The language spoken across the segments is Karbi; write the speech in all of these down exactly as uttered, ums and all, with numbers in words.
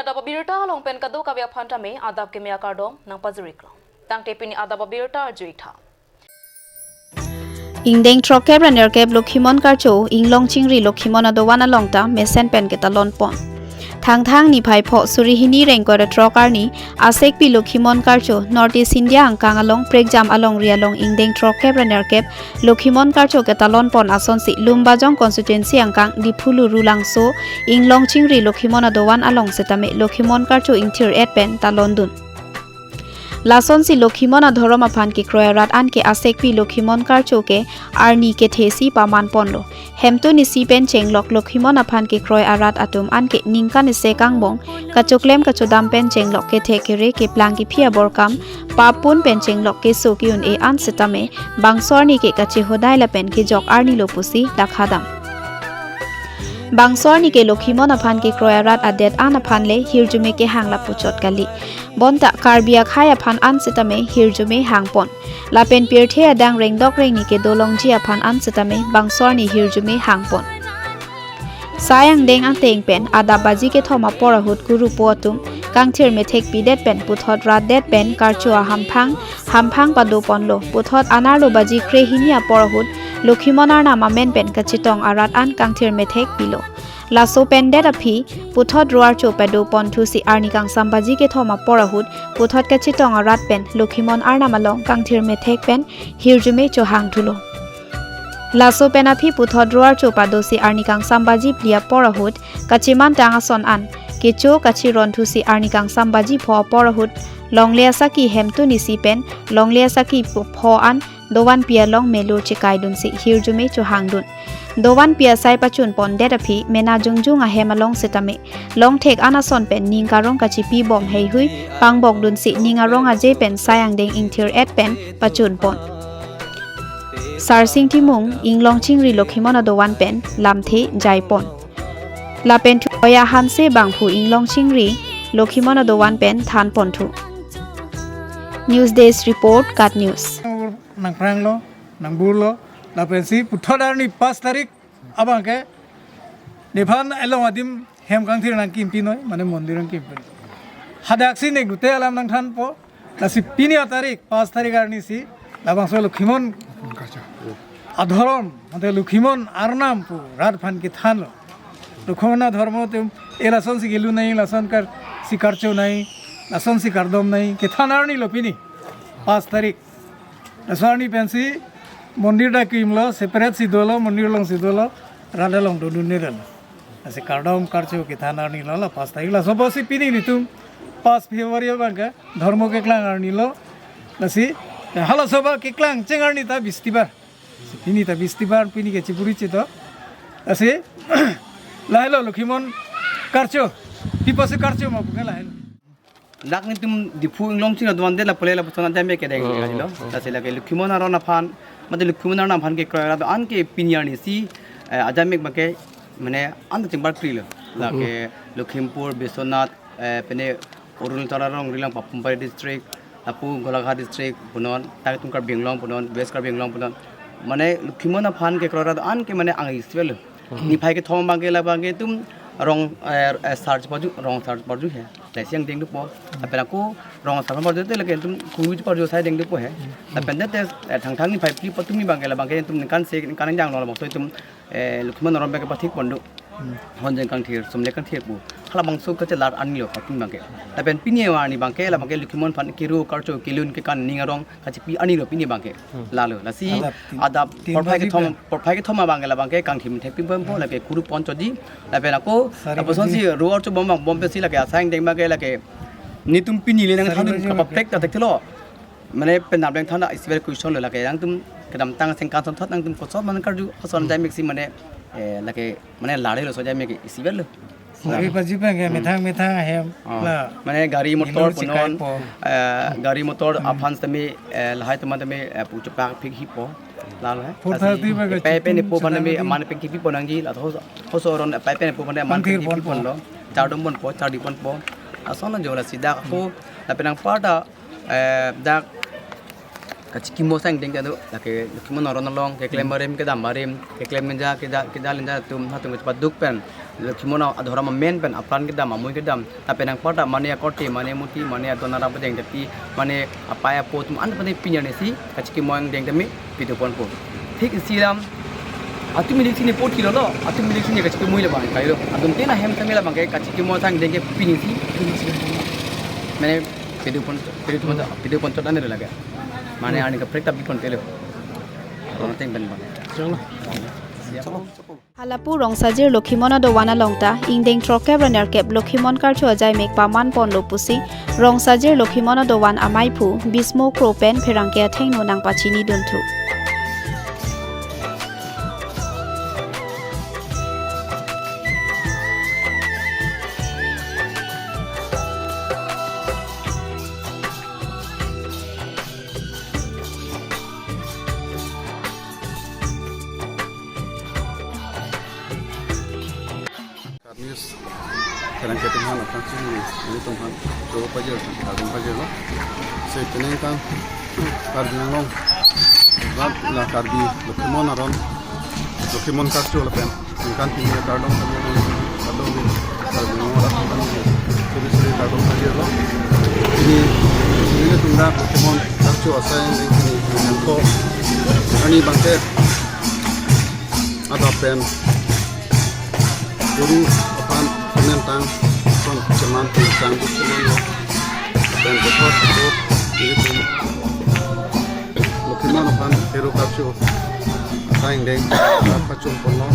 Adap abirta along pen kadokave aphan tame adap keme akardom nangpajir-iklo. Tangte pini adap abirta arju-ik tha. Ingdeng throkkep ra nerkep Lokhimon Karcho, Inglong Chingri Lokhimon adovan along ta mesen pen ketalon pon. Thangthang niphai pho suri hini ingkoi ra throk arni, Asekpi Lokhimon Karcho, North East India angkang along prekjam alongri along ingdeng throkkep ra nerkep Lokhimon Karcho ketalon pon asonsi Lumbajong constituency angkang Diphu Lurulangso, Inglong Chingri Lokhimon adovan along setame Lokhimon Karcho ingthir-et pen talon dun. Lasonsi Lokhimon adhorom aphan kekroi arat anke Asekpi Lokhimon Karcho ke arni kethe si paman ponlo. Hemtun isi pen chenglok Lokhimon aphan kekroi arat atum anke ningkan isi kangbong, kachoklem kachodam pen chenglok kethe kere keplang kephi aborkam, pap pun pen chenglok keso ke-un-e an setame, bangso arni ke kachehodai lapen kejok arni lo pusi dakha dam. Bangso arni ke Lokhimon aphan kekroi arat adet an aphan le hirjume kehang lapuchot kali. Bonta Karbi akhei aphan an setame hirjume hangpon. Lapen pirthe adang rengdok rengni kedo longji aphan an setame bangso arni hirjume hangpon. Sai angdeng ateng pen adap baji kethom apor ahut kurupo atum kangthir methek pidet pen puthot ratdet pen Karcho ahamphang, hamphang pado ponlo. Puthot anerlo baji krehini apor ahut Lokhimon arnam amen pen kachetong arat an kangthir methek pilo. Laso pen det aphi, puthot ro-archo pado pon thusi arni kangsam baji kethom apor ahut, puthot kachetong arat pen Lokhimon arnam along kangthir methek pen hirjume chohang thulo. Laso pen aphi puthot ro-archo padosi arni kangsam baji phli apor ahut, kachimantang ason an kecho kachiron thusi arni kangsam baji pho apor ahut, longle asaki hemtun isi pen longle asaki pho an dovan pi along melur chekai dunsi hirjume chohang dun. Dovan pi asai pachun pondet aphi mena jongjung ahem along setame longthek an ason pen ning karong kachipi bom heihui pangbok dunsi ning arong aje pen sai angdeng ingthir-et pen pachun pon. Sarsing Timung, Inglong Chingri Lokhimon adovan pen lamthe jai pon. Lapen thu Oya Hanse bangphu Inglong Chingri Lokhimon adovan pen than pon thu. News Desk Report, KAT News. Nangphranglo, nangburlo, lapensi puthot arni pas tarik abangke nephan elong adim hem kangthir nangkim pinoi, mane mondir nangkim pin. Hadaksi nek dute alam nangthanpo, lasi pini atarik, pas tarik arnisi, labangso Lokhimon adhorom, mate Lokhimon arnam pu rat aphan kethanlo. Lokhimon adhorom atum, e lasonsi kelu nai, lason kar, si karcho nai, lasonsi kardom nai, kethan arnilo pini, pas tarik. Laso arni pensi mondir ta kimlo, separate si dolo, mondir alongsi dolo, rat along dodun-edetlo. Lasi kardom karcho kethan arnilo, la pas tarik, laso apotsi pini nelitum pas February abangke dhormo keklang arnilo. Lasi halaso ba keklang cheng arni ta bistibar. Pini ta bistibar, pini ke chipuri chito. Lasi lahelo Lokhimon karcho. Pi apotsi karcho ma puke lahelo. Dak nelitum Diphu Inglong Chingri adovan det lapu le lapuson ajai me kedeng Oh, ajilo. Oh. Lasi lake Lokhimon aron aphan, mate Lokhimon aron aphan kekroi arat an ke pini arnisi, eh, ajai me abangke, mane an chingbar krilo. Lake Lakhimpur, Biswanath, eh, pine Arunachal arong rilang Papum Pare district, lapu Golaghat district punon, tak tum Karbi Anglong punon, West Karbi Anglong punon. Mane Lokhimon aphan kekroi arat an ke mane ang iswelo. Niphai kethom abangke labangke itum rong, eh, eh, search parju, rong search parju he. Lasi angdeng dopo. Lapen ako rong search parju te lake itum kuruj parju sai deng dopo he. Lapen det, eh, thangthang niphai phli pu atum abangke labangke itum ningkan se ningkan janglo labangso itum, eh, Lokhimon aron abangke pathik pon do. Honjeng kangthir, sumle kangthir pu. Halabangso kachelar arnilo pu atum abangke. Lapen pini arni abangke labangke Lokhimon aphan kero karcho kelun kekan ning arong kachipi arnilo pini abangke. Lalo, lasi Adap tin, adap tin porphai baji kethom, pen. Porphai kethom abangke labangke kangthir methek pi bompo, lake kuru pon choji, lapen ako, Sari lapuson baji. Si ro-archo bom bom pensi lake asai angdeng abangke lake nelitum pini le nang Sari than baji kapaprek abangke. Ta thekthelo. Mane pen nang than isiver question lo lake nangtum kedamtang sengkan sonthot nangtum koson mane karju koson jai meksi mane, eh, lake mane lare lo so jai meki isiver lo. Sari baji abangke methang methang ahem. Oh. La. Mane gari motor Nilur punon, chikai po. Eh, gari motor aphan tame, eh, lahai teman tame, eh, puchupak phik hipo. Lalo he. Four thirty Lasi, abangke epai pen chitum epo aphan tame chitum aman pen kipi ponangji, la hoso, hoso aron epai pen epo aphan aman pen Pangthir kipi ponpo. Ponlo. Chardom ponpo, chardi ponpo. Ason lo jola sida ko, lapen anparta, eh, dak kachikimo sang deng jadu, lake Lokhimon aron along, keklem barim, kedam barim, keklem menja, keda, keda lenja atum, hatum kepaduk pen. Lokhimon adhorom amen pen apran kedam, amui kedam, lapen anparta mane akorte, mane amuti, mane adon arap adeng tapi, mane apai apo atum an pen pini arni si kachikimo angdeng tame pidun ponpo. Thik isi alam, atum milik sini poti lo lo, atum milik sini kachikimo le bang kailo. Adon tena hem tame labang ke kachikimo sang deng ke pini si. Mane pidun pon, pidun pon, pidun pon chot ane lage. Mane arni kaprek ta bipon pelo. Orang teng pen bang. Chalo. Siap. Halapu Rongsajir Lokhimon adovan along ta ingdeng throkkep ra nerkep Lokhimon karcho ajai mek paman ponlo pusi Rongsajir Lokhimon adovan amaiphu Bismo Kro pen pherangke athengno nangpachini dunthu. News, pherangke atum aphan aphan si news atum aphan cho pajir, atum pajirlo. Si penang kan Karbi Anglong rat la Karbi Lokhimon aron, Lokhimon karcho lapen ningkan pini kardom kami, kardom Karbi Anglong rat kami suri suri kardom pajirlo. Ini, ini tungda Lokhimon karcho asai ini, ini ko ani bangke ada pen guru aphan penentang son cheman tang du cheman lo. Pen betot betot ini pun Lokhimon aphan hero karcho asai angdeng kachung ponlo.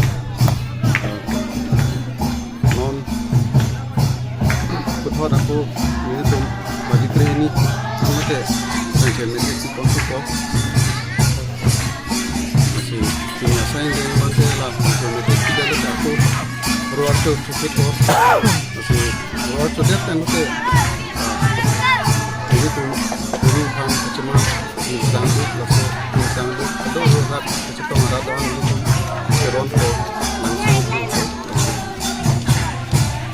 Non betot ako ini pun bagi kre ini sama ke sangke mesti si ponsupo. Masih punya saya yang bangke la, punya mete tidak ada satu ruar tu cukup ko. Masih ruar tu dia kan ke. Jadi tu guru kan cuma insang tu, lalu insang tu, ada ruar tu cuma ada doang gitu. Keron ko langsung tu.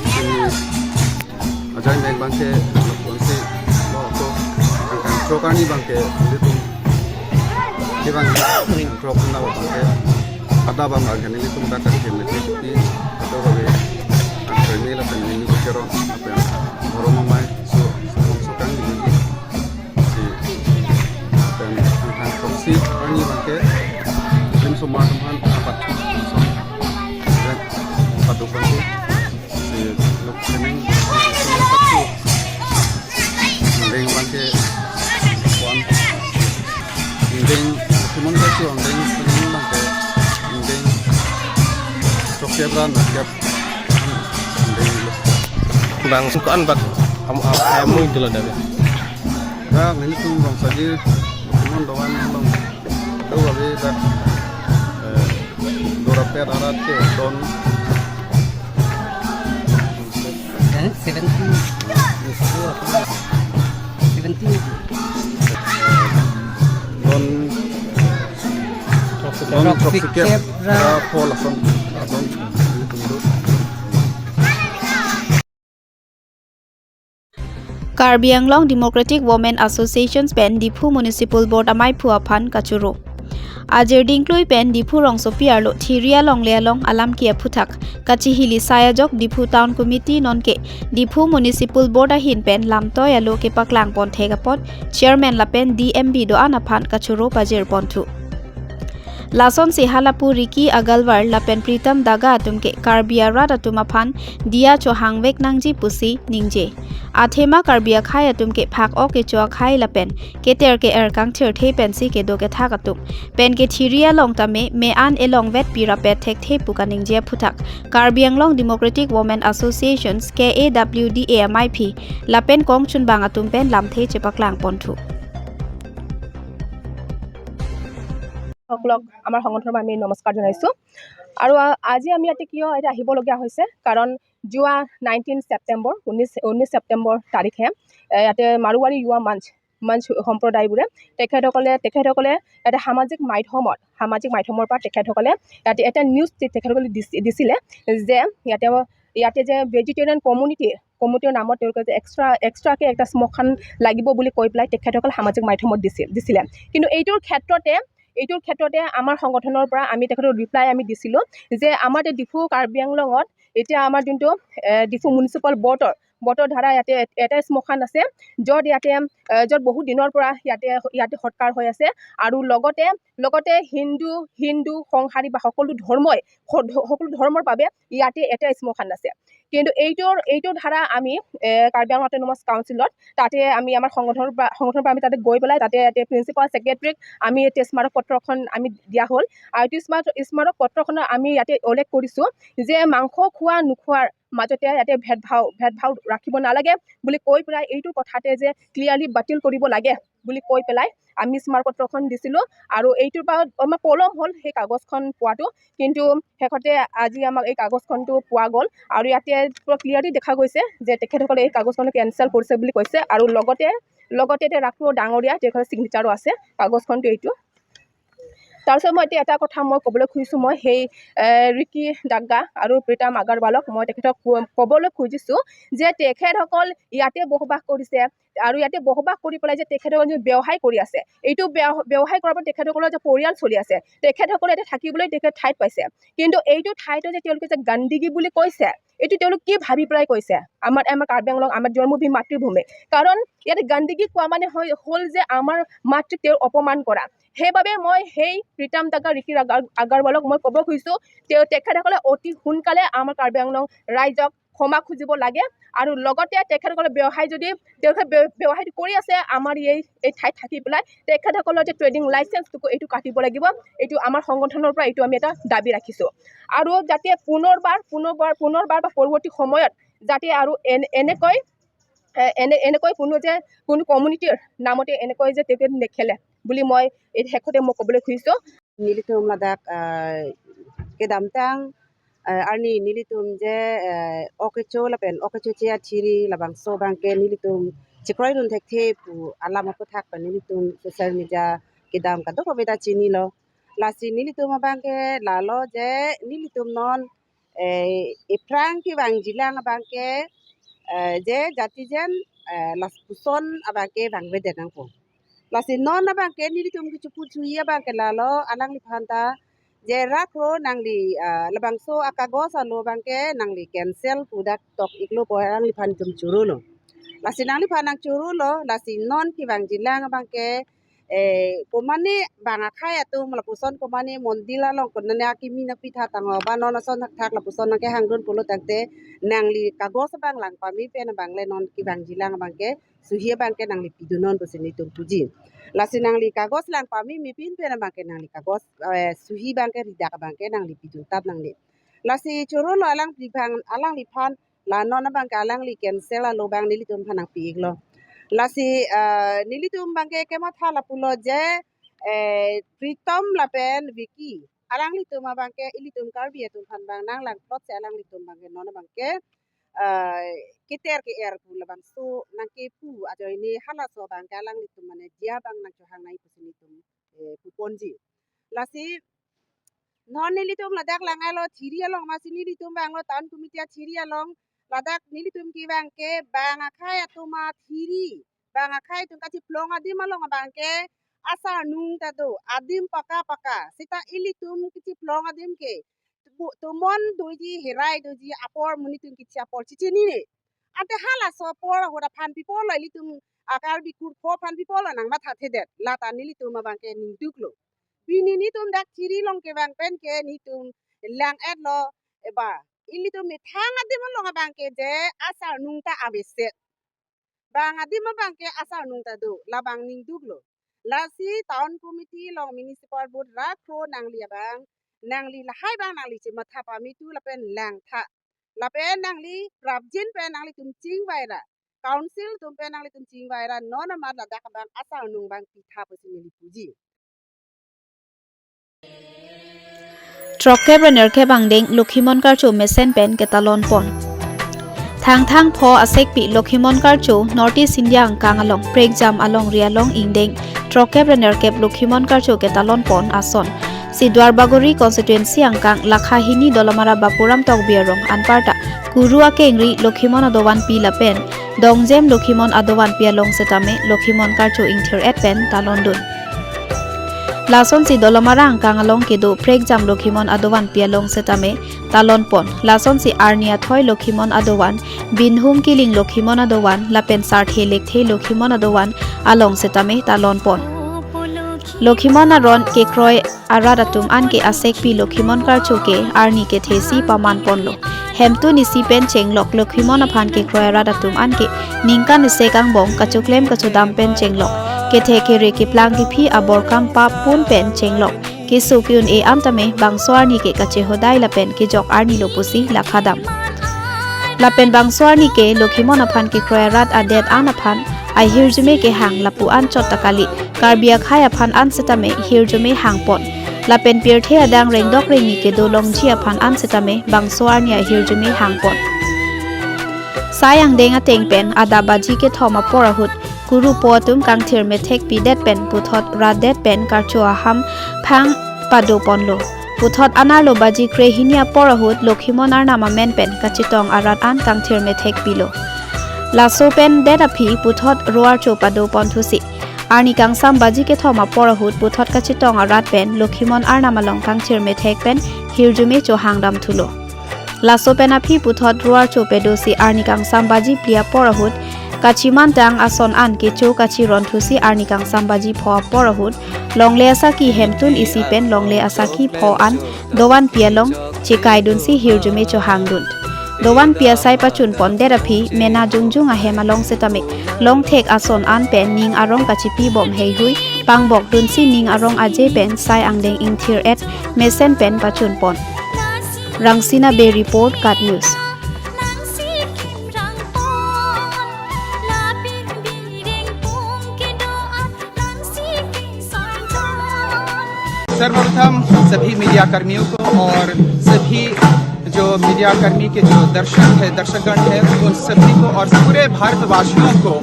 Ini ajai mek bangke lapuansi lo ako angkan chok arni bangke ilitum kevang chok na bangke ada bang bangke ilitum tak kaki mete di atau gawe angkai ni lapen ini kero apa yang borong mamai so so kang ini si dan angkan chok si arni bangke lim somar teman apat so dan padu bangke si lok sining si patu angdeng bangke wan angdeng simon ke si angdeng sining bangke angdeng chok kep ran kep angdeng lo. Bang sukan bak am am amui dulu dah. Bang ini tuh bang saji simon doan bang tahu kami dah eh, dora per arat ke don Eh, seventeen. Seventeen. Non non Toxic toxic cap ra ra pol ason ason. Karbi Anglong Democratic Women Association pen Diphu Municipal Board amaiphu aphan kachoro. Ajir dingklui pen Diphu rongsopi arlo Thiri alongle along alam ke aphuthak kachihili sai ajok Diphu Town Committee nonke Diphu Municipal Board ahin pen lamtoi alo kepaklang pon thek apot Chairman lapen D M B do-an aphan kachoro pajir ponthu. Lasonsi halapu Ricky Agarwal lapen Pritam Daga atum ke Karbi arat atum aphan diya chohangvek nangji pusi ningje. Athema Karbi akhei atum ke phak-ok kecho akhei lapen keter ke-er kangthirthe pensi kedo kethak atum pen ke Thiri along tame me-an elongvet pirapet thekthe pu kaningje aphuthak Karbi Anglong Democratic Women Associations K A W D A amaiphi lapen kongchunbang atum pen lamthe chepaklang ponthu. সকলক আমাৰ সংগঠনৰ পৰা আমি নমস্কাৰ জনাইছোঁ। আৰু আ- আজি আমি ইয়াতে কিয় ইয়াতে আহিবলগীয়া হৈছে, কাৰণ যোৱা নাইনটিন ছেপ্টেম্বৰ, ঊনৈছ ঊনৈছ ছেপ্টেম্বৰ তাৰিখে এ, ইয়াতে মাৰোৱাৰী যুৱ মঞ্চ মঞ্চ সম্প্ৰদায়বোৰে তেখেতসকলে তেখেতসকলে ইয়াতে সামাজিক মাধ্যমত সামাজিক মাধ্যমৰ পৰা তেখেতসকলে ইয়াতে এটা নিউজ তে- তেখেতসকলে দিছি- দিছিলে যে ইয়াতে ইয়াতে যে ভেজিটেৰিয়ান কমিউনিটি কমিউনিটিৰ নামত তেওঁলোকে যে এক্সট্ৰা এক্সট্ৰাকে এটা শ্মশান লাগিব বুলি কৈ পেলাই তেখেতসকলে সামাজিক মাধ্যমত দিছিল দিছিলে। কিন্তু এইটোৰ ক্ষেত্ৰতে এইটোৰ ক্ষেত্ৰতে আমাৰ সংগঠনৰ পৰা আমি তেখেতক ৰিপ্লাই আমি দিছিলোঁ যে আমাৰ যে ডিফু কাৰ্বি আংলঙত এতিয়া আমাৰ যোনটো এ, ডিফু মিউনিচিপাল বৰ্ডৰ বৰ্ডৰ ধাৰা ইয়াতে এ- এটা শ্মশান আছে, য'ত ইয়াতে এ, য'ত বহুত দিনৰ পৰা ইয়াতে ইয়াতে সৎকাৰ হৈ আছে। আৰু লগতে লগতে হিন্দু হিন্দু সংসাৰী বা সকলো ধৰ্মই স- ধ- সকলো ধৰ্মৰ বাবে ইয়াতে এটা শ্মশান আছে। কিন্তু এইটোৰ এইটোৰ ধাৰা আমি এ, কাৰ্বি আংলং অট'নমাছ কাউন্সিলত তাতে আমি আমাৰ সংগঠনৰ পৰা সংগঠনৰ পৰা আমি তাতে গৈ পেলাই তাতে ইয়াতে প্ৰিন্সিপাল ছেক্ৰেটাৰীক আমি ইয়াতে স্মাৰক পত্ৰখন আমি দিয়া হ'ল। আৰু এইটো স্মাৰক স্মাৰক পত্ৰখনত আমি ইয়াতে উল্লেখ কৰিছোঁ যে মাংস খোৱা নোখোৱাৰ মাজতে ইয়াতে ভেদভাৱ ভেদভাৱ ৰাখিব নালাগে বুলি কৈ পেলাই এইটো কথাতে যে ক্লিয়াৰলি বাতিল কৰিব লাগে বুলি কৈ পেলাই আমি স্মাৰক পত্ৰখন দিছিলোঁ। আৰু এইটোৰ পৰা আমাৰ পলম হ'ল সেই কাগজখন পোৱাটো, কিন্তু শেষতে আজি আমাক এই কাগজখনটো পোৱা গ'ল। আৰু ইয়াতে পুৰা ক্লিয়াৰলি দেখা গৈছে যে তেখেতসকলে এই কাগজখন কেঞ্চেল কৰিছে বুলি কৈছে। আৰু লগতে লগতে এতিয়া ৰাখো ডাঙৰীয়া তেখেতৰ ছিগনেচাৰো আছে কাগজখনটো এইটো। তাৰপিছত মই এতিয়া এটা কথা মই ক'বলৈ খুজিছোঁ, মই সেই এ, ৰিকি ডাগ্গা আৰু প্ৰীতাম আগৰৱালক মই তেখেতক ক- ক'বলৈ খুজিছোঁ যে তেখেতসকল ইয়াতে বসবাস কৰিছে আৰু ইয়াতে বসবাস কৰি পেলাই যে তেখেতসকলে যে ব্যৱসায় কৰি আছে, এইটো ব্যৱ- ব্যৱসায় কৰাৰ পৰা তেখেতসকলৰ যে পৰিয়াল চলি আছে, তেখেতসকলে ইয়াতে থাকিবলৈ তেখেত ঠাইত পাইছে। কিন্তু এইটো ঠাইতো যে তেওঁলোকে যে গণ্ডগী বুলি কৈছে, এইটো তেওঁলোক কি ভাবি পেলাই কৈছে? আমাৰ আমাৰ কাৰ্বি আংলং আমাৰ জন্মভূমি মাতৃভূমি, কাৰণ ইয়াতে গণ্ডগী কোৱা মানে হৈ হ'ল যে আমাৰ মাতৃক তেওঁৰ অপমান কৰা। সেইবাবে মই সেই প্ৰীতাম ডাগ্গা ৰিকি আগাৰ- আগৰৱালক মই ক'ব খুজিছোঁ, তেওঁ তেখেতসকলে অতি সোনকালে আমাৰ কাৰ্বি আংলং ৰাইজক ক্ষমা খুজিব লাগে। আৰু লগতে তেখেতসকলে ব্যৱসায় যদি তেওঁলোকে ব্য- ব্যৱসায়টো কৰি আছে আমাৰ এই এই ঠাইত থাকি পেলাই, তেখেতসকলৰ যে ট্ৰেডিং লাইচেন্সটো এইটো কাটিব লাগিব। এইটো আমাৰ সংগঠনৰ পৰা এইটো আমি এটা দাবী ৰাখিছোঁ। আৰু যাতে পুনৰবাৰ পুনৰবাৰ পুনৰবাৰ বা পৰৱৰ্তী সময়ত যাতে আৰু এন- এনেকৈ এ, এনে এনেকৈ কোনো যে কোনো কমিউনিটিৰ নামতে এনেকৈ যে তেওঁলোকে নেখেলে বুলি মই এই শেষতে মই ক'বলৈ খুজিছোঁ। Nelitum ladak ah, kedamtang ah, arni nelitum je ah, okecho lapen okecho che athiri labangso abangke nelitum chekroidun thekthe pu alam aputhak pen nelitum social media kedam kadokave ta chinilo. Lasi nelitum abangke lalo je nelitum non eh, ephrang kevangjilang abangke eh, je jatijen eh, lapuson abangke vangvedet nangpo. Lasi non abangke nelitum kechipuji abangke lalo alangliphan ta je rakro nangli ah, labangso akagos alo abangke nangli cancel pu dak tok iklo pu alangliphan tum chorolo. Lasi nangliphan nangchorolo, lasi non kevangjilang abangke eh, komane bang akhei atum lapuson komane mondir along konane akimi nangpitha tangho ba non ason thakthak lapuson nangkehangdun pulo tangte nangli kagos abang lang pame pen abang le non kevangjilang abangke suhi abangke nangli pidunnon pusi nelitum puji. Lasi nangli kagos lang pameme pin pen abangke nangli kagos eh, suhi abangke ridak abangke nangli piduntap nangne. Lasi chorolo alangliphan alangliphan la non abangke alangli cancel alo abang nelitum aphan nangpi iklo. Lasi eh, nelitum abangke kematha lapulo je eh, Pritom lapen Vicky alanglitum abangke ilitum Karbi atum aphan abang nanglang plot si alanglitum abangke non abangke eh, keter ke-er pu labangso nangkepu ajoine halaso abangke alanglitum mane dia abang nangchohang nai pusi nelitum eh, puponji. Lasi non nelitum ladak lang alo thiri along masi nelitum abang lo town committee athiri along ladak nelitum kevangke bang akhei atum athiri bang akhei atum kachiplong adim along abangke asarnung ta do, adim paka paka seta ilitum kachiplong adim ke bu- tomon doji herai doji apor monit atum kechi apor chichinine. Ante halaso apor ahut aphan pipo lo ilitum a Karbi kurpho aphan pipo lo nangmathathedet. Lata nelitum abangke ningduklo. Pini nelitum dak thiri along kevang pen ke nelitum lang-etlo eba ilitum methang adim along abangke je asarnung ta aveset. Bang adim abangke asarnung ta do, labang ningduklo. Lasi town committee along municipal board rakro nangli abang, nangli lahai abang nangli chematha pame tu lapen langtha. Lapen nangli prapjin pen nanglitum chingvai ra. Council atum pen nanglitum chingvai ra non amat ladak abang asarnung abang pitha pusi neli puji. Throkkep ra nerkep angdeng Lokhimon Karcho mesen pen ketalon pon. Thangthang pho asekpi Lokhimon Karcho North East India angkang along prekjam alongri along ingdeng throkkep ra nerkep Lokhimon Karcho ketalon pon ason si Duarbagori constituency angkang lakha hini Dolamara Bapuram Tokbi arong anparta kuru akengri Lokhimon adovanpi lapen dongjem Lokhimon adovanpi along setame Lokhimon Karcho ingthir-et pen talondun. Lasonsi dolom arang kang along kedo prekjam Lokhimon adovan pi along setame talon pon. Lasonsi arni athoi Lokhimon adovan, binhum kiling Lokhimon adovan, lapen sarthe lekthe Lokhimon adovan along setame talon pon. Lokhimon aron kekroi arat atum anke asekpi Lokhimon karcho ke arni kethe si paman ponlo. Hemtun isi pen chenglok Lokhimon aphan kekroi arat atum anke ningkan isi angbong kachoklem kachodam pen chenglok. Kethe kere keplang kephi abonkam pap pun pen chenglok. Keso ke-un-e an tame bangso arni ke kachehodai lapen kejok arni lo pusi lakha dam. Lapen bangso arni ke Lokhimon aphan kekroi arat adet an aphan ahirjume kehang lapu anchot ta kali, Karbi akhei aphan an setame hirjume hang pon. Lapen pirthe adang rengdok rengni kedo longji aphan an setame bangso arni ahirjume hang pon. Sai angdeng ateng pen adap baji kethom apor ahut kurupo atum kangthir methek pidet pen puthot rat det pen karcho aham phang pado ponlo. Puthot anerlo baji krehini apor ahut Lokhimon arnam amen pen kachetong arat an kangthir methek pilo. Laso pen det aphi puthot ro-archo pado ponthusi arni kangsam baji kethom apor ahut puthot kachetong arat pen Lokhimon arnam along kangthir methek pen hirjume chohang dam thulo. Laso pen aphi puthot ro-archo pedosi arni kangsam baji phli apor ahut kachimantang ason an kecho kachiron thusi arni kangsam baji pho apor ahut longle asaki hemtun isi pen longle asaki pho an dovan pi along chekai dunsi hirjume chohang dun. Dovan pi asai pachun pondet aphi mena jongjong ahem along setame longthek ason an pen ning arong kachipi bom heihui pangbok dunsi ning arong aje pen sai angdeng ingthir et mesen pen pachun pon. Rangsina Bey report, KAT News. सर्वप्रथम सभी मीडिया कर्मियों को और सभी जो मीडिया कर्मी के जो दर्शक है, दर्शकगण है, उन सभी को और पूरे भारतवासियों को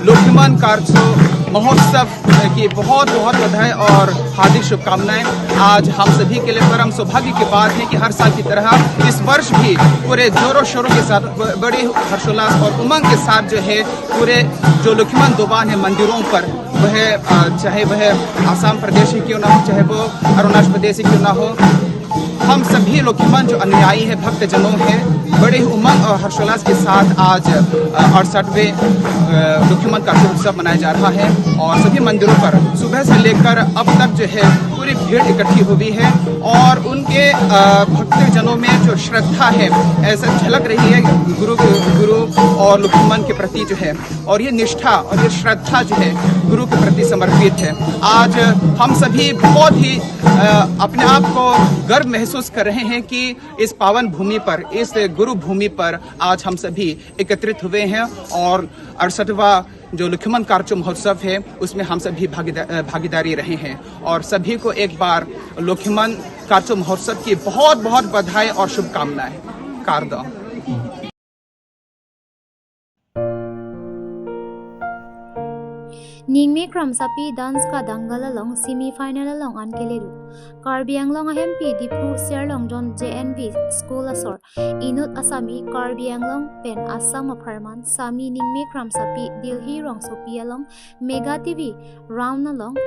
लोखिमन कार्चो महोत्सव की बहुत बहुत बधाई और हार्दिक शुभकामनाएं। आज हम सभी के लिए परम सौभाग्य की बात है कि हर साल की तरह इस वर्ष भी पूरे जोरों शोरों के साथ, ब-, बड़े हर्षोल्लास और उमंग के साथ जो है पूरे जो लोखिमन दोबान है मंदिरों पर, वह, अ, चाहे वह आसाम प्रदेश ही क्यों ना हो, चाहे वो अरुणाचल प्रदेश ही क्यों ना हो, हम सभी लोखिमन जो अनुयायी है, भक्तजनों है, बड़े ही उमंग और हर्षोल्लास के साथ आज, अ, अड़सठवें, अ, लोखिमन कार्तिक उत्सव मनाया जा रहा है और सभी मंदिरों पर सुबह से लेकर अब तक जो है पूरी भीड़ इकट्ठी हुई है और उनके, अ, भक्तजनों में जो श्रद्धा है, ऐसा झलक रही है गुरु, गुरु और लोखिमन के प्रति जो है, और ये निष्ठा और ये श्रद्धा जो है गुरु के प्रति समर्पित है। आज हम सभी बहुत ही, अ, अपने आप को गर्व महसूस कर रहे हैं कि इस पावन भूमि पर, इस गुरु भूमि पर आज हम सभी एकत्रित हुए हैं और अड़सठवाँ जो लोखिमन कार्चो महोत्सव है, उसमें हम सभी भागीदा-, अ, भागीदारी रहे हैं। और सभी को एक बार लोखिमन कार्चो महोत्सव की बहुत बहुत बधाई और शुभकामनाएं। Kardom. Ningme Kramsapi dance kadangal along semi final along an keledu. Karbi Anglong ahempi Diphu Serlongjon J N V school asor inut asami Karbi Anglong pen Assam apharman sami Ningme Kramsapi Delhi rongsopi along Mega T V round along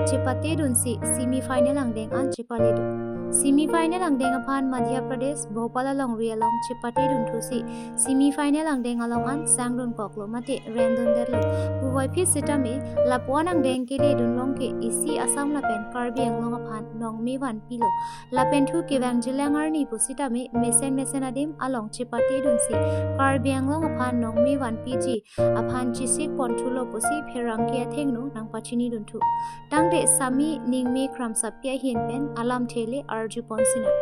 chepate dunsi semi final angdeng an chepaledu. Semi final angdeng aphan Madhya Pradesh Bhopal alongri along chepate dunthusi semi final angdeng along an sangdun koklo mate rendundetlo puvoiphit sitame lapu-an angdeng keledun long ke isi Assam lapen Karbi Anglong aphan nongme vanpilo. Lapen thu kevang jilang arni pusitame mesen mesen adim along chepate dunsi Karbi Anglong aphan nongme vanpiji aphan chisik ponthulo pusi pherangke athengno nangpachini dunthu. Tangte sami Ningme Kramsapi ahin pen alamthe le arju pon sinang.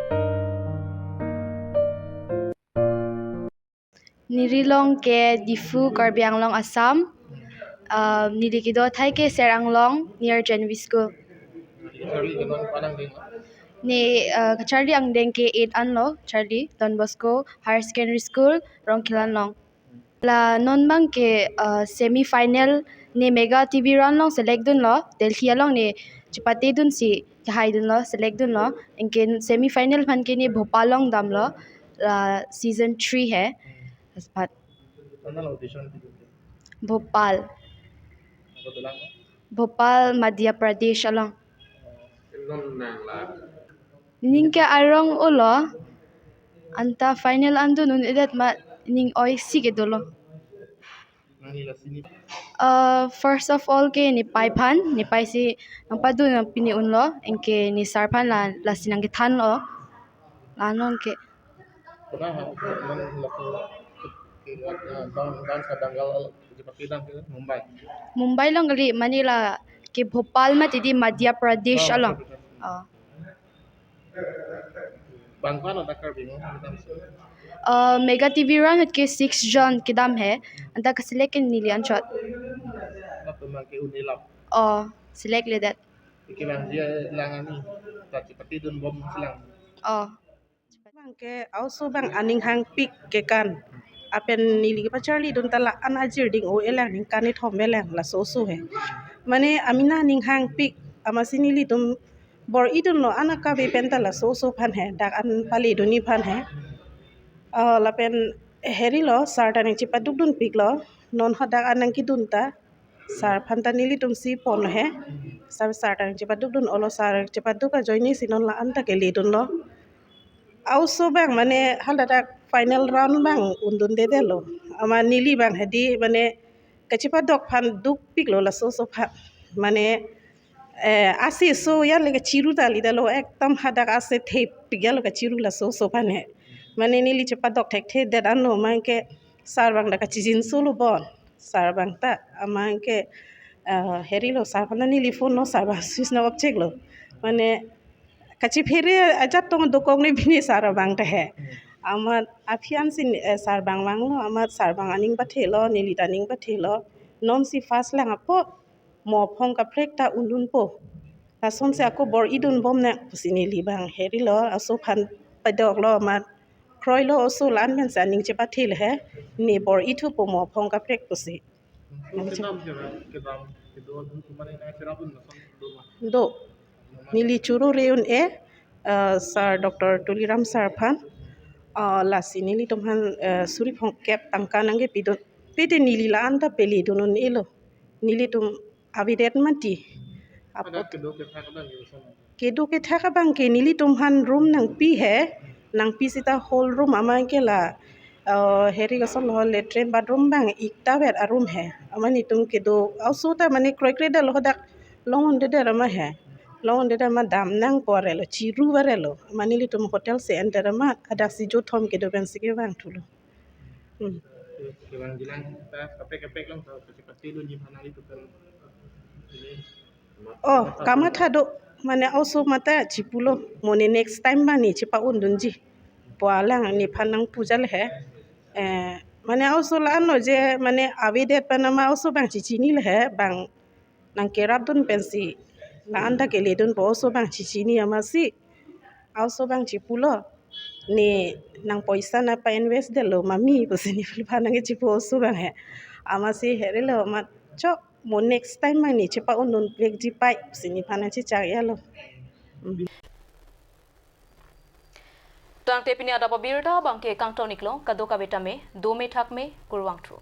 Neli long ke Diphu, Karbi Anglong, Assam. Uh, neli kedo athai ke Seranglong near J N V School. Ne, uh, kacharli angdeng ke eight anlo, charli Don Bosco Higher Secondary School, Rongkhelan along. La non abang ke, uh, semi final ne Mega T V round along select dunlo, Delhi along ne chepate dunsi kehai dunlo, select dunlo. Anke semi final aphan ke ne Bhopal along damlo, la season three hai. Aspat. Bhopal. Bhopal, Madhya Pradesh along. Ning ke arong olo, anta final an dun un-edet ma ning oi si ke dolo. Nangli lasi ni? Uh, first of all ke ne pai aphan, ne pai si nangpadun pini unlo, anke ne sir aphan la, lasi nangkethanlo. La non ke. Pernah ha, non laso ke, ah, dance, dance ka Dangal, je pakai dance ke Mumbai. Mumbai along kali, mane la ke Bhopal mati di Madhya Pradesh along. Oh. Bang ko-an ta Karbi Anglong kedam si? Uh, Mega T V round ahut ke six jon kedam he. Anta ka-select ke neli anchot. Latum abang ke un-e lap. Oh, select-ledet. Ike bang dia lang ani, ta chepatedun bom si lang. Oh. Bang ke oso bang aning hangpik ke kan. Lapen neli kepacharlidun ta la-an ajir ding o-e lang, ningkan kethom velang laso oso he. Mane amena aning hangpik, amatsi nelitum bor-idunlo, an akave pen ta laso oso aphan he, dak an paledunji aphan he. Ah, lapen herilo, sir ta nangchepadukdunpiklo, non hadak an nangkedun ta. Sir aphan ta nelitum si pon he. Sir, sir ta nangchepadukdun olo, sir chepaduk ajoine si non la-an ta keledunlo. Oso bang mane haladak final round bang undundedetlo. Amat neli bang hedi mane kachepadok aphan dukpiklo laso oso aphan. Mane, eh, ase so ya le kachiru ta lidetlo, ekdom hadak ase thepik ya lo kachiru laso oso aphan he. Mane neli chepadok thekthedet anlo, amat ke sir bang ta kachijinsolo bon. Sir bang ta, amat ke, ah, herilo, sir aphan ta neli phone lo, sir bang switch na off cheklo. Mane kachiphere ajat tong dokok ne bini sir bang ta he. Amat aphi an si, eh, sir bang vanglo, amat sir bang aning pathelo, neli ta aning pathelo. Non si first lang apot mo aphong kaprek ta undunpo. Lason si ako bor-idun bom nang pusi neli bang herilo, oso aphan padoklo, amat kroilo oso, la-an pen si aning chepathelo he, ne bor-ithupo mo aphong kaprek pusi. Kedam si ra, kedam, kedo dun kumane na kerap dun lason do ma? Do. Neli choro re un-e, eh, sir, Doctor Tuliram sir aphan. Ah, lasi nelitum aphan, eh, suri phongkep tangka nangkepidun. Pete neli la-an ta peledun un-elo. Nelitum avedet mati. Apot ada kedo kethak abang ke lason? Kedo kethak abang ke nelitum aphan room nangpi he, nangpi seta whole room amat ke la, eh, heri kosonlo, latrine bathroom bang ikta vet a-room he. Amat nelitum kedo oso ta mane kroikre detlo, hadak long undedet amat he. Long undedet amat dam nangpo arelo, chiru arelo. Amat nelitum hotel si enter amat hadak si jo thom kedo pen si kevang thulo. Hmm. Kevang jilang ta kaprek kaprek lang ta, kasi pasti lo ni mana itu kan. Ini. Oh, kamatha do, mane oso mate chipulo, mo ne next time bang ne chepa-undunji pu alang nephan nangpujal he. Eh, mane oso la-anlo je, mane avedet pen amat oso bang chechinilo he, bang nangkerapdun pensi la-an ta keledunpo, oso bang chechini amatsi. Oso bang chipulo, ne nang poisa nangpa-invest detlo mami pusi nephan nangkechipu oso bang he. Amatsi herilo amat chok, mo next time bang ne chepa-undun vekji pai pusi nephan nangchechak yalo. Hmm. Tangte pini adap abirta abang ke kangton-iklo, kadokave tame dome thakme, kurvangthu.